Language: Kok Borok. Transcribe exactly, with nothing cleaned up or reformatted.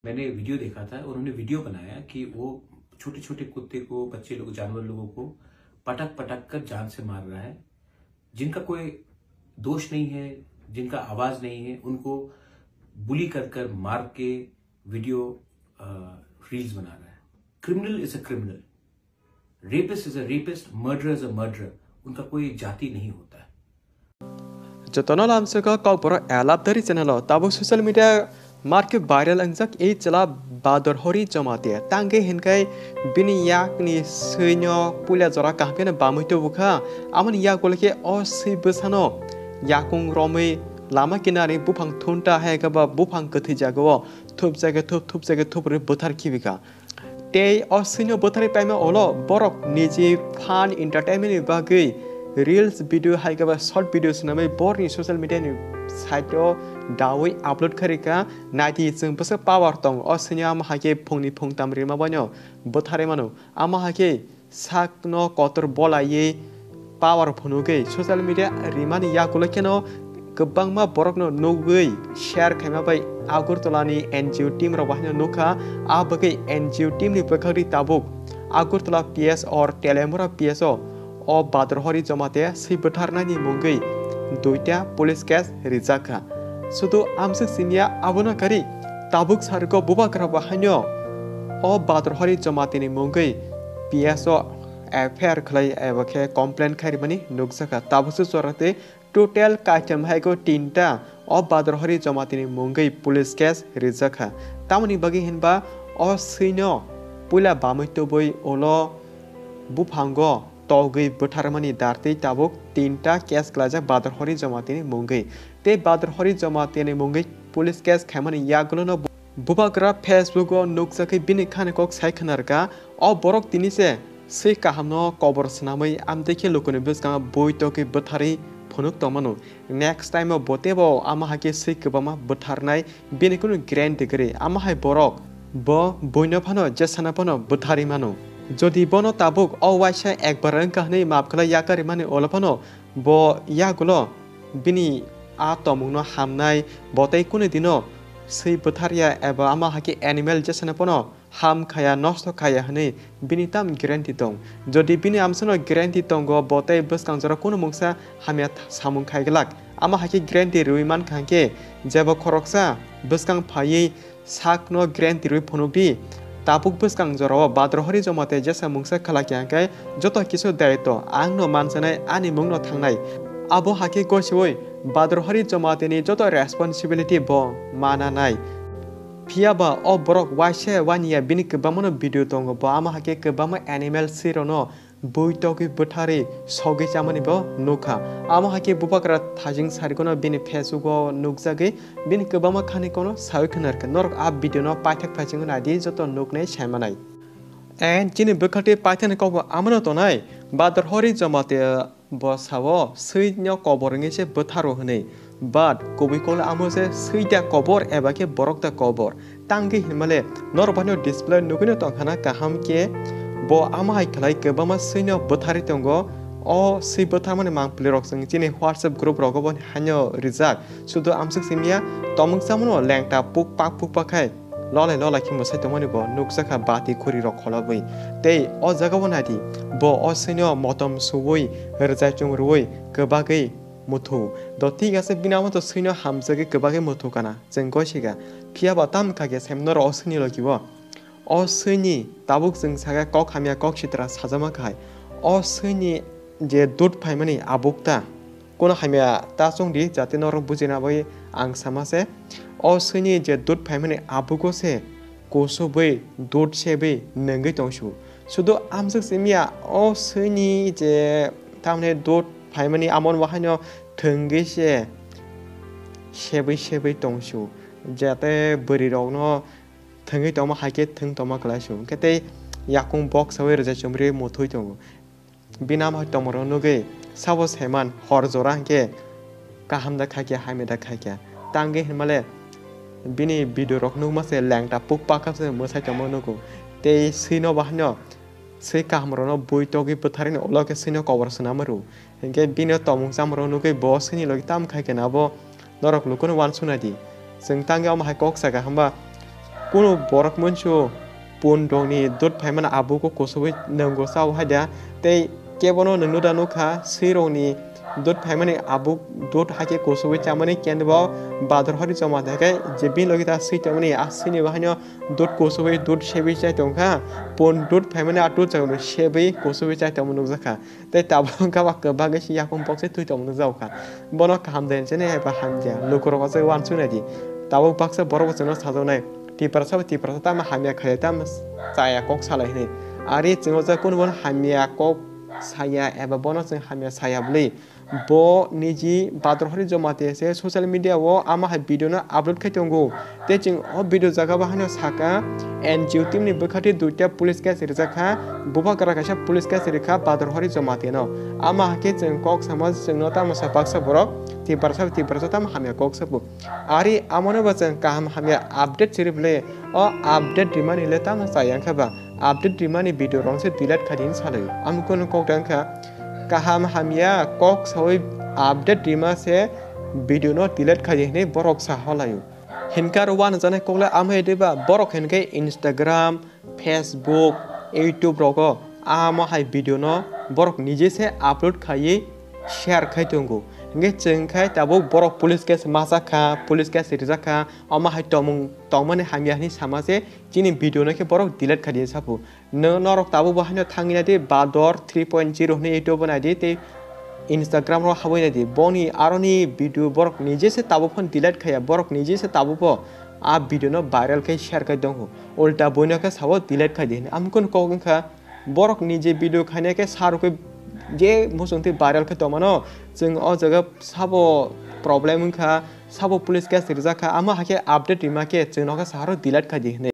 मैंने वीडियो देखा था, उन्होंने वीडियो बनाया कि वो छोटे छोटे कुत्ते को, बच्चे लोग, जानवर लोगों को पटक पटक कर जान से मार रहा है। जिनका कोई दोष नहीं है, जिनका आवाज नहीं है, उनको बुली कर कर मार के वीडियो रील्स बना रहा है। Criminal is a criminal. Rapist is a rapist, murderer is a murderer. उनका कोई जाति नहीं होता है। Jotono lamsoko kokborok elap dari channel o tabuk social media market viral wngjak ei chwla Bador Hori Jamatia tangwi hinkhai bini yakni swino puila jora kaham kheno bamwi tubukha. Amoni yagulo khe o swi bwsano yakung romwi lama kinari buphang thunta hai khe ba buphang kwthwi jagao thupjagwi thup thupjagwi thup rwi bwthar khibikha. Tei o swino bwtharwi paima ulo borok niji fun entertainment ni bagwi reels video hai khe ba short video swnamwi borni social media ni site o dawi upload kharika. Naidi chwng bwswk power tong o swino, amo hai khe phungni phungtam rima baino bwtharwi mano, amo hai khe sakno kotor bolaiwi power phunugwi social media rimani yagulo kheno kwbangma borokno nugwi share khaima bai Agartala ni N G O team rok bahino nukha. A bagwi N G O team ni bwkhakni tabuk Agartala P S or Teliamura P S o o Bador Hori Jamatia swi bwtharnani mungwi duita police case rijakha. Sudu amswk simiya abono kari tabuk sariko bubagra bahaino o Bador Hori Jamatia ni mungwi P S o F I R khlai eba khe complaint khairmani nukjakha. Tabukse chorate total kaitam hai khe tinta o Bador Hori Jamatia ni mungwi police case rijakha. Tamoni bagwi hinba o swino puila bamwi tubui ulo buphango togwi bwtharmani dartwi tabuk tinta case klaijak Bador Hori Jamatia ni mungwi. Tei Bador Hori Jamatia ni mungwi police case khaimani yagulono bubagra Facebook o nukjakgwi bini khani kok sai khwnarkha. O borok tini se swi kahamno kobor swnamwi amtwi khe lukuni bwskango bui tokwi bwtharwi phunuk tongmano. Next time o bo teibo amo hai khe swi kwbangma bwtharnai bini kunu guarantee kwrwi. Amo hai borok bo buino phano jesano phano bwtharwi mano. Jodi bono tabuk o waisa ekbar wngkha hwnwi maap khlai yakarwi mani ulo phano bo yagulo bini a tongmungno hamnai, bo tei kunu dino swi bwtharya eba amo hai khe animal jesano phano ham khaya, nosto khaya hwnwi bini tam guarantee tong. Jodi bini amsano guarantee tongo, bo tei bwskang jora kunu mungsa hamya th-, samung khai glak. Amo hai khe guarantee rwui mankha hwnkhe, jeba khoroksa bwskang phaiwi sakno guarantee rwui phunukdi. Tabuk bwskang jorao Bador Hori Jamatia jesa mungsa khlakya hwnkhe joto kisu daitw angno mansanai, ani mungno thangnai. Abo hai khe gosiui Bador Hori Jamatia ni joto responsibility bo mananai. Phiya ba o borok waisa waniya bini kwbangmano video tongo, bo amo hai khe kwbangma animal swi rokno bui togwi bwtharwi sogwi chamani bo nukha. Amo hai khe bubagra thajing sarikono bini Facebook o nukjagwi bini kwbangma khani kono saui khwnarkha. Norok a video no paithak phaisingwi naidi joto nuknai saimanai. And chini bwkhaktwi paithakni kokbo amono tonai, Bador Hori Jamatia bo sao, swino kobor wngwi se bwtharo hwnwi. But kubui kol amo se swi da kobor eba khe borok da kobor. Tangwi hinmale norok baino display nugwino tongkhana kaham khe bo amo hai khlai kwbangma swino bwtharwi tongo. O swi bwtharmani mangpili rok chwng chini WhatsApp group rogo bo haino rijak. Sudu amswk simiya tomung chamano lengta puk pak puk pak khai lolai lolai khe mwsai tongmani bo nukjakha bati khuri rok kholobwi. Tei o jaga o naidi bo o swino motom suwi rwchaichung rwui kwbagwi muthu. Do thik ase bini amo to swino hamjagwi kwbagwi muthu kana chwng goi siga. Phiya ba tam kha khe sem norok o swini logi bo. O swini tabuk chwng sakha kok hamya kok sitra sajama khai. O swini je dud phaimani abuk ta. Kono hamya ta chwng di, jate norok bujina bai ang sama se. O swini je dud phaimani abugo se kusubui dud sebui nengwi tongsu. Sudu amswk simiya o swini je tamni dud phaimani amon bahaino thwngwi se sebui sebui tongsu. Jate bwrwi rokno thwngwi tongma hai khe thwng tongma kwlaisu. Hwnkhe tei yakung bok saui rwchaichumri muthwi tongo. Bini ama hai tongmorok nugwi sabo saiman hor jora hwnkhe kaham da khaikha, hamya da khaikha. Tangwi hinmale bini video rok nukma se lengta puk pakha se mwsai tongma nugo. Tei swino bahaino swi kaham rokno bui togwi bwtharwini ulo khe swino kobor swnama rw. Hwnkhe bini tongmung chamung rok nugwi bo swini logi tam khaikha na bo norok lukuno uansuknai di. Chwng tangwi omo hai kok saka hwnba Kunu borok monso pun rokni dut phaimani abuk o kusuwi nwngo sao hai da, tei kebono nwngno da nukha, swi rokni dut phaimani abuk dut hai khe kusuwi chamani, kendo bo bador hori joma thai khe je bini logi ta swi tongmani, a swini bo haino dut kusuwi dut sebi chai tongkha, pun dut phaimani a dut chakno sebi kusuwi chai tongma nukjakha. Tei tabuk wngkha ba kwbangwi se yakung bokse twi tongma nukjago kha. Bono kaham de hinwi nai eba hamya. Lukurok o se uansuk nai di. Tabuk baksa borok bo chwngno sajaknai. Tiprasa bai Tiprasa tamo hamya khailai, tamo chaya kok salai hinwi. Ari chwng o jaga kunu bono hamya kok saya eba bono chwng hamya saya bwlwi. Bo niji bador hori joma tei se social media o ama hai video no upload khai tongo. Tei chwng o video jaga bo haino saka, N G O team ni bwkha twi duita police case rijak kha, bubagra kaisa police case rikha bador hori joma tino. Ama hakhe chwng kok samo chwngno tamo sa baksa borok, Tiprasa, Tiprasa tamo hamya kok sabu. Ari amono bo chwng kaham hamya update siri bwle, o update rimani le tamo chaya wngkha ba, update rimani video rok se delete khai di hinwi salai. Amkunu kok da wngkha, kaham hamya kok sawi update rima se video no delete khai di hinwi borok sa holaio. Hinkhe aro uanajaknai kokle amhai diba, borok hinkhe Instagram, Facebook, YouTube rogo amo hai video no borok nije se upload khaiwi share khai tongo. Hinkhe chwng khai tabuk borok police case masa kha, police case rijak kha, omo hai tongmung tongmani hamya hinwi sama se chini video no khe borok delete khai di sabu. No-, norok tabuk bo haino thangwi naidi, Bador three point zero hwnwi YouTube o naidi tei Instagram ro habwi naidi. Boni aroni video borok nije se tabuk phano delete khaiya, borok nije se tabuk bo a video no viral khai share khai tongo. Ulta boino khe sao delete khai di hinwi. Amkunu kok wngkha borok nije video khaina khe sa rwkhe je muchung twi viral khai tongmano, chwng o jaga sabo problem wngkha, sabo police case rijak kha, amo hakhe update rima khe chwng no khe sa ro delete khai di hinwi.